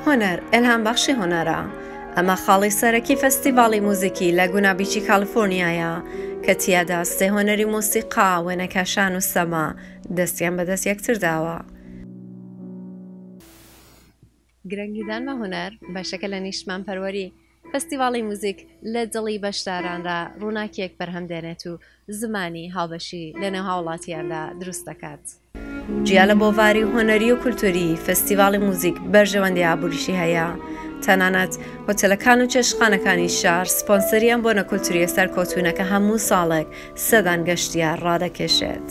هونەر ئیلهامبەخشی هونەرە. ئەمە خاڵی سەرەکی فێستیڤاڵی موزیکی لاگونا بیچی کالیفۆرنیایە کە تیادا سێ هونەری مۆسیقا، وێنەکێشان و سەما دەستیان بەدەست یەکتر داوە. گرنگیدان بە هونەر بەشێکە لە نیشتمانپەروەری. فێستیڤاڵی موزیک لە دڵی بەشداراندا ڕووناکییەک بەرهەم دێنێت و زمانی هاوبەشی لەنێو هاوڵاتیاندا دروست دەکات. جیا لە بۆڤاری هونەری و کولتوری، فێستیڤاڵی موزیک بەرژەوەندی ئابووریشی هەیە. تەنانەت هۆتێلەکان و چێشتخانەکانی شار سپۆنسەری ئەم بۆنە کولتورییە سەرکەوتوونە کە هەموو ساڵێک سەدان گەشتیار ڕادەکێشێت.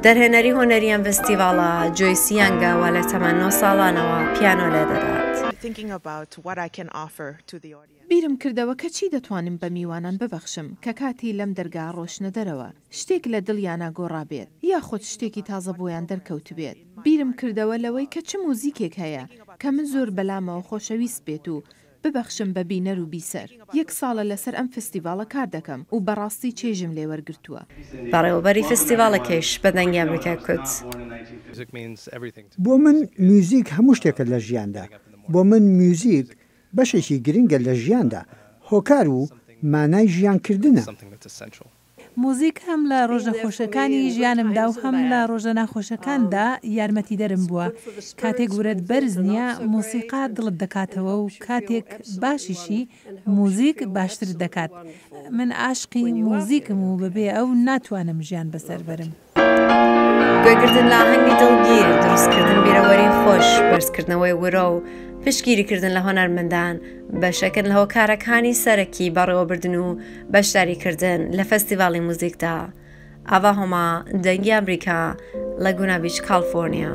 دەرهێنەری هونەری ئەم فێستیڤاڵە جۆیس یانگە و لە تەمەن نۆ ساڵانەوە پیانۆ لێدەدات. بیرم کردەوە کە چی دەتوانم بە میوانان ببەخشم کە کاتی لەم دەرگا ڕۆشتنە دەرەوە شتێک لە دڵیانا گۆڕابێت یاخود شتێکی تازە بۆیان دەرکەوتبێت. بیرم کردەوە لەوەی کە چ موزیکێک هەیە کە من زۆر بەلامەوە خۆشەویست بێت و ببەخشم بە بینەر و بیسەر. یەک ساڵە لەسەر ئەم فستیڤاڵە کار دەکەم و بەڕاستی چێژم لێ وەرگرتووە. بەڕێوەبەری فستیڤاڵەکەیش بە دەنگی ئەمریکای کوت. بۆ من میوزیک هەموو شتێکە لە ژیاندا. بۆ من میوزیک بەشێکی گرنگە لە ژیاندا، هۆکار و مانای ژیانکردنە. موزیک هەم لە ڕۆژە خۆشەکانی ژیانمدا و هەم لە ڕۆژە ناخۆشەکاندا یارمەتیدەرم بووە. کاتێک ورەت بەرز نییە، مۆسیقا دڵت دەکاتەوە و کاتێک باشیشی، موزیک باشترت دەکات. من عاشقی موزیکم و بەبێ ئەو ناتوانم ژیان بەسەر بەرم. گوێگرتن لە ئاهەنگی دڵگیر، دروستکردن بیرەوەری خۆش، بەرزکردنەوەی ورە و پشتگیریکردن لە هونەرمەندان بەشێکن لە هۆکارەکانی سەرەکی بەڕێوەبردن و بەشداریکردن لە فێستیڤاڵی موزیکدا. ئاڤا هۆما، دەنگی ئەمریکا، لاگونا بیچ، کالیفۆرنیا.